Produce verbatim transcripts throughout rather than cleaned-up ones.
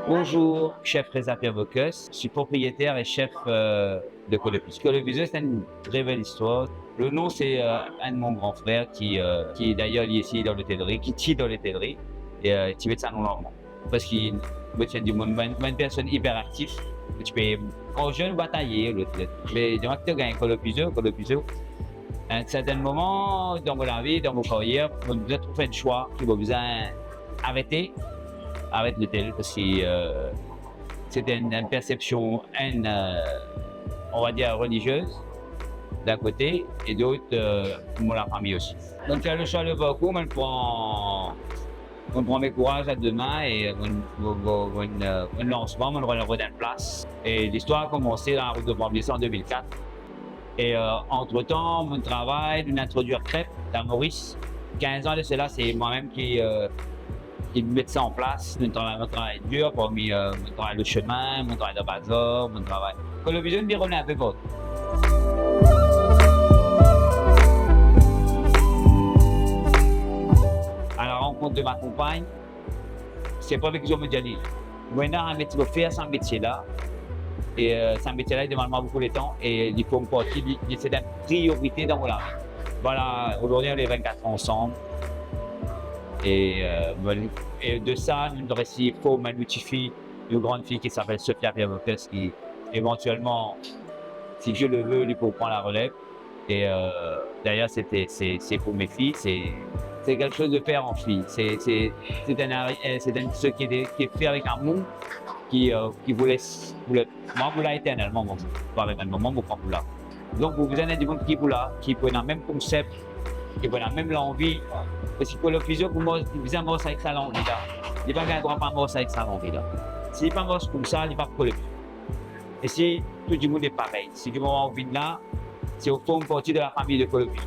Bonjour, chef Reza Pierre Bocuse, je suis propriétaire et chef, euh, de Kolo Pizo. Kolo Pizo, c'est une très belle histoire. Le nom, c'est, euh, un de mon grand frère qui, euh, qui d'ailleurs, lui aussi, est dans l'hôtellerie, qui tient dans l'hôtellerie, et, euh, qui met son nom là. Parski mo ti enn dimoun, mo enn, mo enn personn iperaktif. Mo ti pe, kan zenn, bataye, lot, lot. Me depi ki to gagn Kolo Pizo, Kolo Pizo. A enn serten moman dan mo lavi, dan mo karyer, mo bizin trouv enn swa ki mo bizin arete, aret lotel, parski, euh, se ti enn, enn persepsion, enn, euh, on va dire, religieuse, d'un côté, et d'autre, euh, pour la famille aussi. Donc, faire le choix de parcours, moi, je prends Mo pran mo kouraz a de min e mo, mo, mo, mo, euh, mo lansman, mo rod enn plas. E listwar la koumans la, Route de Bambisa, an de mil kat. E, euh, antretan, mo travay, nou introdwir krep dan Moris. Kinz an de sela, se mwa mem ki, euh, ki met sa an plas. Nou travay, nou travay dir, parmi, euh, mo travay le chemin, mo travay dan bazar, mo travay Kolo Pizo, nou revinn inpe partou. À la rencontre de ma compagne, se premie ki mo dir li, mo ena envie de fer sa metie la. E, euh, sa metie la, li demann mwa boukou letan e li form parti, li, li se enn priorite dan mo lavi. Voilà, aujourd'hui, on est vingt-quatre ans ensemble. Et, euh, bon, et de ça, nou resi form enn tifi, une grande fille qui s'appelle Sophia Pierre Bocuse, qui éventuellement, si Dieu le veut, li pou pran la relève. Et, euh, d'ailleurs, c'était, c'est, c'est pour mes filles, c'est, c'est quelque chose de père en fille. C'est, c'est, c'est un, euh, c'est un, ce qui est, qui est fait avec amour, qui, euh, qui vous laisse, vous le, moi, vous l'a éternellement, bon, pas avec un moment, vous prend vous là. Donk, ou bizin enn dimoun ki pou la, ki pou ena mem konsep, ki pou ena mem lanvi. Parski Kolo Pizo, pou mars, li bizin mars avek sa lanvi la. Li pa gagn drwa pa mars avek sa lanvi la. Si li pa mars koumsa, li pa Kolo Pizo. E si tou dimoun est pareil, si dimoun ou vinn la, si ou form parti de la famille de Kolo Pizo.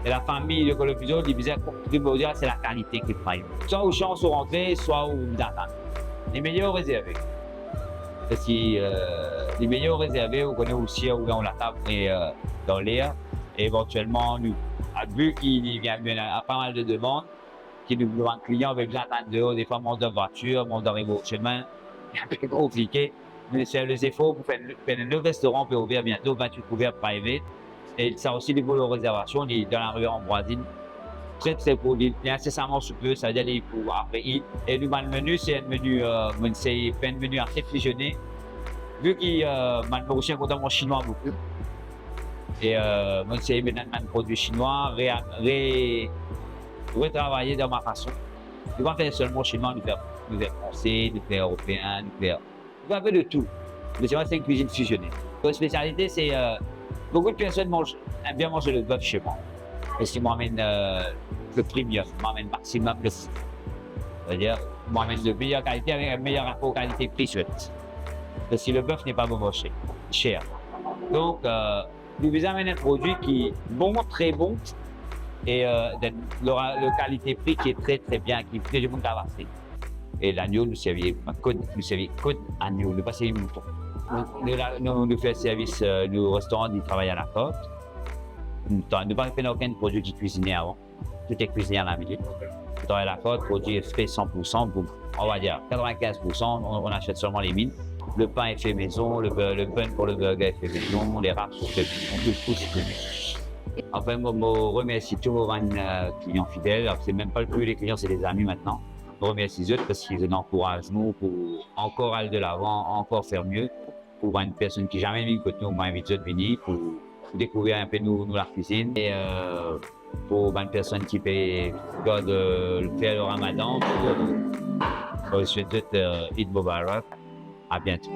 E la famille de Kolo Pizo, li bizin, primordial, c'est la qualité qui prime. Swa ou sans ou rantre, swa ou atann. Li meyer ou rezerve. Parski, euh, li meyer ou rezerve, ou kone ou sir ou dan latab e, euh, dan ler. E evantielman, nou, a, vi ki li vinn, vinn a pa mal de demann, ki nou, nou bann klian, be bizin atann deor, defwa mont dan vwatir, mont dan rebor semin, inpe konplike. Nou fer lezefor pou fer, fer le restoran pe ouver biento, vintwit kouver private. E sa osi, li pou rezervasion, li dan lari Ambroisie. Tre, tre pou li, li insesaman sou pe, savedir li pou apre it. E nou bann meni, se enn meni, euh, mo sey fer enn meni ase fizione. Vi ki, euh, bann Morisien kontan manz sinwa boukou. E, euh, mo sey met bann, bann prodwi sinwa, re, re, retravaye dan ma fason. Nou pa fer selman sinwa, nou fer, nou fer franse, nou fer eropeen, nou fer Nou fait un peu de tout. Mais c'est vrai, c'est une cuisine fusionnée. Notre spécialité, c'est, euh, beaucoup de personnes mangent, aiment bien manger le bœuf chez moi. Et si moi, j'amène, euh, le premium, moi, j'amène maximum le, c'est-à-dire, moi, j'amène de meilleure qualité avec un meilleur rapport qualité-prix, surtout. Parce que le bœuf n'est pas bon marché, cher. Donc, euh, nou bizin amenn enn prodwi ki bon, tre bon, e, euh, dan le, le kalite pri ki tre, tre bien, ki tou dimoun kav aste. E lagno, nou servi kot, nou servi kot agno, nou pa servi mouton. Nou, nou, la, nou, nou fer servis, euh, nou restoran, nou travay a la kart. Nou, nou pa fer okenn prodwi ki kwizine avan. Tout est cuisiné à la minute. Travail à la corde, produit F P cent pour cent, pour, on va dire quatre-vingt-quinze pour cent, on, on achète seulement les mines. Le pain est fait maison, le bur-, le bun pour le burger est fait maison, les wraps sont faits maison, tout, tout est fait maison. Enfin, mo, mo remersi tou mo bann, euh, klian fidel. Alors, c'est même pas plus les clients, c'est des amis maintenant. Mo remersi zot parski zot ankouraze nou pou ankor al de lavan, ankor fer mie. Pou bann personn ki zame vinn kot nou, mo invit zot vini pou, pou dekouvrir inpe nou, nou lakwizinn. E, euh, pou bann personn ki pe gard, euh, fer le Ramadan, pou, euh, mo swet zot, euh, Eid Mubarak. À bientôt.